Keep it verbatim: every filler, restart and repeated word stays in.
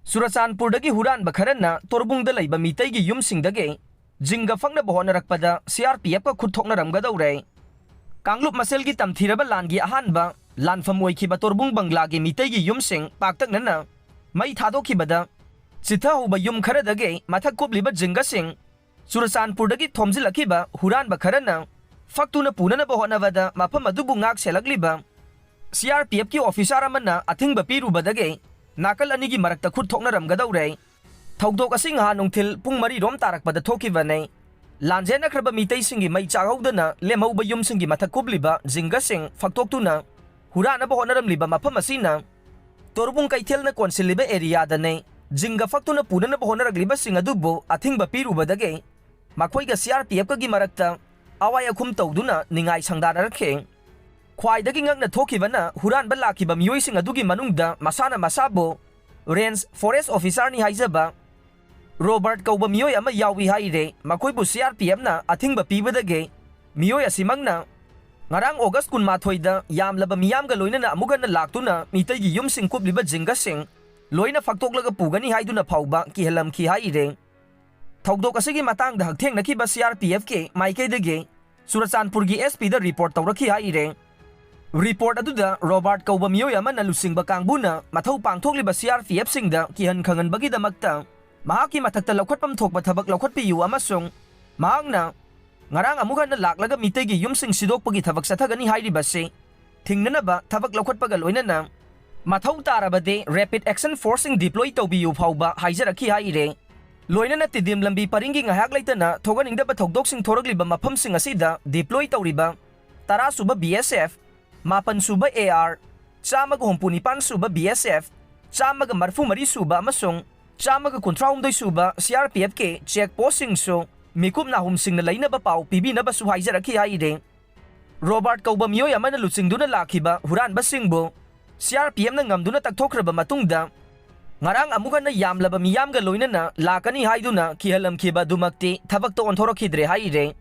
ꯆꯨꯔꯆꯥꯟꯄꯨꯔꯗꯒꯤ ꯍꯨꯔꯥꯟꯕ ꯈꯔꯅ ꯇꯣꯔꯕꯨꯡꯗ ꯂꯩꯕ ꯃꯤꯇꯩꯒꯤ ꯌꯨꯝꯁꯤꯡꯗꯒꯤ ꯖꯤꯡꯒ ꯐꯛꯅꯕ ꯍꯣꯠꯅꯔꯛꯄꯗ ꯁꯤ ꯑꯥꯔ ꯄꯤ ꯑꯦꯐꯀ ꯈꯨꯠ ꯊꯣꯛꯅꯔꯝꯒꯗꯧꯔꯦ꯫ ꯀꯥꯡꯂꯨꯞ ꯃꯁꯦꯜꯒꯤ ꯇꯝꯊꯤꯔꯕ ꯂꯥꯟꯒꯤ ꯑꯍꯥꯟꯕ ꯂꯥꯟꯐꯝ ꯑꯣꯏꯈꯤꯕ ꯇꯣꯔꯕꯨꯡ ꯕꯪꯒ꯭ꯂꯥꯒꯤ ꯃꯤꯇꯩꯒꯤ ꯌꯨꯝꯁꯤꯡ ꯄꯥꯛꯇꯛꯅꯅ ꯃꯩ ꯊꯥꯗꯣꯛꯈꯤꯕꯗ ꯆꯤꯊꯍꯧꯕ ꯌꯨꯝ ꯈꯔꯗꯒꯤ ꯃꯊꯛ ꯀꯨꯞꯂꯤꯕ ꯖꯤꯡꯒꯁꯤꯡ ꯆꯨꯔꯆꯥꯟꯄꯨꯔꯗꯒꯤ ꯊꯣꯝꯖꯤꯜꯂꯛꯈꯤꯕ ꯍꯨꯔꯥꯟꯕ ꯈꯔꯅ ꯐꯛꯇꯨꯅ ꯄꯨꯅꯅꯕ ꯍꯣꯠꯅꯕꯗ ꯃꯐꯝ ꯑꯗꯨꯕꯨ ꯉꯥꯛ ꯁꯦꯜꯂꯛꯂꯤꯕ ꯁꯤ ꯑꯥꯔ ꯄꯤ ꯑꯦꯐꯀꯤ ꯑꯣꯐꯤꯁꯥꯔ ꯑꯃꯅ ꯑꯊꯤꯡꯕ ꯄꯤꯔꯨꯕꯗꯒꯤ ꯅꯥꯀꯜ ꯑꯅꯤꯒꯤ ꯃꯔꯛꯇ ꯈꯨꯠ ꯊꯣꯛꯅꯔꯝꯒꯗꯧꯔꯦ꯫ ꯊꯧꯗꯣꯛ ꯑꯁꯤ ꯉꯍꯥ ꯅꯨꯡꯊꯤꯜ ꯄꯨꯡ ꯃꯔꯤ ꯔꯣꯝ ꯇꯥꯔꯛꯄꯗ ꯊꯣꯛꯈꯤꯕꯅꯤ꯫ ꯂꯥꯟꯖꯦꯟꯅꯈ꯭ꯔꯕ ꯃꯤꯇꯩꯁꯤꯡꯒꯤ ꯃꯩ ꯆꯥꯛꯍꯧꯗꯅ ꯂꯦꯝꯍꯧꯕ ꯌꯨꯝꯁꯤꯡꯒꯤ ꯃꯊꯛ ꯀꯨꯞꯂꯤꯕ ꯖꯤꯡꯒꯁꯤꯡ ꯐꯛꯇꯣꯛꯇꯨꯅ ꯍꯨꯔꯥꯟꯅꯕ ꯍꯣꯠꯅꯔꯝꯂꯤꯕ ꯃꯐꯝ ꯑꯁꯤꯅ ꯇꯣꯔꯕꯨꯡ ꯀꯩꯊꯦꯜꯅ ꯀꯣꯟꯁꯤꯜꯂꯤꯕ ꯑꯦꯔꯤꯌꯥꯗꯅꯤ꯫ ꯖꯤꯡꯒ ꯐꯛꯇꯨꯅ ꯄꯨꯅꯅꯕ ꯍꯣꯠꯅꯔꯛꯂꯤꯕꯁꯤꯡ ꯑꯗꯨꯕꯨ ꯑꯊꯤꯡꯕ ꯄꯤꯔꯨꯕꯗꯒꯤ ꯃꯈꯣꯏꯒ ꯁꯤ ꯑꯥꯔ ꯄꯤ ꯑꯦꯐꯀꯒꯤ ꯃꯔꯛꯇ ꯑꯋꯥꯏ ꯑꯈꯨꯝ ꯇꯧꯗꯨꯅ ꯅꯤꯡꯉꯥꯏ ꯁꯪꯗꯥꯅꯔꯛꯈꯤ꯫ ꯈ꯭ꯋꯥꯏꯗꯒꯤ ꯉꯛꯅ ꯊꯣꯛꯈꯤꯕꯅ ꯍꯨꯔꯥꯟꯕ ꯂꯥꯛꯈꯤꯕ ꯃꯤꯑꯣꯏꯁꯤꯡ ꯑꯗꯨꯒꯤ ꯃꯅꯨꯡꯗ ꯃꯁꯥꯅ ꯃꯁꯥꯕꯨ ꯔꯦꯟꯖ ꯐꯣꯔꯦꯁ ꯑꯣꯐꯤꯁꯥꯔꯅꯤ ꯍꯥꯏꯖꯕ ꯔꯣꯕꯥꯔꯠ ꯀꯧꯕ ꯃꯤꯑꯣꯏ ꯑꯃ ꯌꯥꯎꯏ ꯍꯥꯏꯔꯦ꯫ ꯃꯈꯣꯏꯕꯨ ꯁꯤ ꯑꯥꯔ ꯄꯤ ꯑꯦꯐꯅ ꯑꯊꯤꯡꯕ ꯄꯤꯕꯗꯒꯤ ꯃꯤꯑꯣꯏ ꯑꯁꯤꯃꯛꯅ ꯉꯔꯥꯡ ꯑꯣꯒꯁ ꯀꯨꯟꯃꯥꯊꯣꯏꯗ ꯌꯥꯝꯂꯕ ꯃꯤꯌꯥꯝꯒ ꯂꯣꯏꯅꯅ ꯑꯃꯨꯛ ꯍꯟꯅ ꯂꯥꯛꯇꯨꯅ ꯃꯤꯇꯩꯒꯤ ꯌꯨꯝꯁꯤꯡ ꯀꯨꯞꯂꯤꯕ ꯖꯤꯡꯒꯁꯤꯡ ꯂꯣꯏꯅ ꯐꯛꯇꯣꯛꯂꯒ ꯄꯨꯒꯅꯤ ꯍꯥꯏꯗꯨꯅ ꯐꯥꯎꯕ ꯀꯤꯍꯜꯂꯝꯈꯤ ꯍꯥꯏꯔꯦ꯫ ꯊꯧꯗꯣꯛ ꯑꯁꯤꯒꯤ ꯃꯇꯥꯡꯗ ꯍꯛꯊꯦꯡꯅꯈꯤꯕ ꯁꯤ ꯑꯥꯔ ꯄꯤ ꯑꯦꯐꯀꯤ ꯃꯥꯏꯀꯩꯗꯒꯤ ꯆꯨꯔꯆꯥꯟꯄꯨꯔꯒꯤ ꯑꯦꯁ ꯄꯤꯗ ꯔꯤꯄꯣꯔꯠ ꯇꯧꯔꯛꯈꯤ ꯍꯥꯏꯔꯦ꯫ ꯔꯤꯄꯣꯔꯠ ꯑꯗꯨꯗ ꯔꯣꯕꯥꯔꯠ ꯀꯧꯕ ꯃꯤꯑꯣꯏ ꯑꯃꯅ ꯂꯨꯆꯤꯡꯕ ꯀꯥꯡꯕꯨꯅ ꯃꯊꯧ ꯄꯥꯡꯊꯣꯛꯂꯤꯕ ꯁꯤ ꯑꯥꯔ ꯄꯤ ꯑꯦꯐꯁꯤꯡꯗ ꯀꯤꯍꯟ ꯈꯪꯍꯟꯕꯒꯤꯗꯃꯛꯇ ꯃꯍꯥꯛꯀꯤ ꯃꯊꯛꯇ ꯂꯧꯈꯠꯐꯝ ꯊꯣꯛꯄ ꯊꯕꯛ ꯂꯧꯈꯠꯄꯤꯌꯨ ꯑꯃꯁꯨꯡ ꯃꯍꯥꯛꯅ ꯉꯔꯥꯡ ꯑꯃꯨꯛ ꯍꯟꯅ ꯂꯥꯛꯂꯒ ꯃꯤꯇꯩꯒꯤ ꯌꯨꯝꯁꯤꯡ ꯁꯤꯗꯣꯛꯄꯒꯤ ꯊꯕꯛ ꯆꯠꯊꯒꯅꯤ ꯍꯥꯏꯔꯤꯕꯁꯤ ꯊꯤꯡꯅꯅꯕ ꯊꯕꯛ ꯂꯧꯈꯠꯄꯒ ꯂꯣꯏꯅꯅ ꯃꯊꯧ ꯇꯥꯔꯕꯗꯤ ꯔꯦꯄꯤꯗ ꯑꯦꯛꯁꯟ ꯐꯣꯔꯁꯁꯤꯡ ꯗꯤꯄ꯭ꯂꯣꯏ ꯇꯧꯕꯤꯌꯨ ꯐꯥꯎꯕ ꯍꯥꯏꯖꯔꯛꯈꯤ ꯍꯥꯏꯔꯦ꯫ ꯂꯣꯏꯅꯅ ꯇꯤꯗꯤꯝ ꯂꯝꯕꯤ ꯄꯔꯤꯡꯒꯤ ꯉꯥꯏꯍꯥꯛ ꯂꯩꯇꯅ ꯊꯣꯛꯍꯟꯅꯤꯡꯗꯕ ꯊꯧꯗꯣꯛꯁꯤꯡ ꯊꯣꯔꯛꯂꯤꯕ ꯃꯐꯝꯁꯤꯡ ꯑꯁꯤꯗ ꯗꯤꯄ꯭ꯂꯣꯏ ꯇꯧꯔꯤꯕ ꯇꯔꯥ ꯁꯨꯕ ꯕꯤ ꯑꯦꯁ ꯑꯦꯐ, ꯃꯥꯄꯟ ꯁꯨꯕ ꯑꯦ ꯑꯥꯔ, ꯆꯥꯝꯃꯒ ꯍꯨꯝꯐꯨ ꯅꯤꯄꯥꯟ ꯁꯨꯕ ꯕꯤ ꯑꯦꯁ ꯑꯦꯐ, ꯆꯥꯝꯃꯒ ꯃꯔꯤꯐꯨ ꯃꯔꯤ ꯁꯨꯕ ꯑꯃꯁꯨꯡ ꯆꯥꯝꯃꯒ ꯀꯨꯟꯊ꯭ꯔꯥꯍꯨꯝꯗꯣꯏ ꯁꯨꯕ ꯁꯤ ꯑꯥꯔ ꯄꯤ ꯑꯦꯐꯀꯤ ꯆꯦꯛ ꯄꯣꯁꯁꯤꯡꯁꯨ ꯃꯤꯀꯨꯞ ꯅꯥꯍꯨꯝꯁꯤꯡꯅ ꯂꯩꯅꯕ ꯄꯥꯎ ꯄꯤꯕꯤꯅꯕꯁꯨ ꯍꯥꯏꯖꯔꯛꯈꯤ ꯍꯥꯏꯔꯦ꯫ ꯔꯣꯕꯥꯔꯠ ꯀꯧꯕ ꯃꯤꯑꯣꯏ ꯑꯃꯅ ꯂꯨꯆꯤꯡꯗꯨꯅ ꯂꯥꯛꯈꯤꯕ ꯍꯨꯔꯥꯟꯕꯁꯤꯡꯕꯨ ꯁꯤ ꯑꯥꯔ ꯄꯤ ꯑꯦꯐꯅ ꯉꯝꯗꯨꯅ ꯇꯛꯊꯣꯛꯈ꯭ꯔꯕ ꯃꯇꯨꯡꯗ ꯉꯔꯥꯡ ꯑꯃꯨꯛ ꯍꯟꯅ ꯌꯥꯝꯂꯕ ꯃꯤꯌꯥꯝꯒ ꯂꯣꯏꯅꯅ ꯂꯥꯛꯀꯅꯤ ꯍꯥꯏꯗꯨꯅ ꯀꯤꯍꯜꯂꯝꯈꯤꯕ ꯑꯗꯨꯃꯛꯇꯤ ꯊꯕꯛꯇ ꯑꯣꯟꯊꯣꯔꯛꯈꯤꯗ꯭ꯔꯦ ꯍꯥꯏꯔꯦ꯫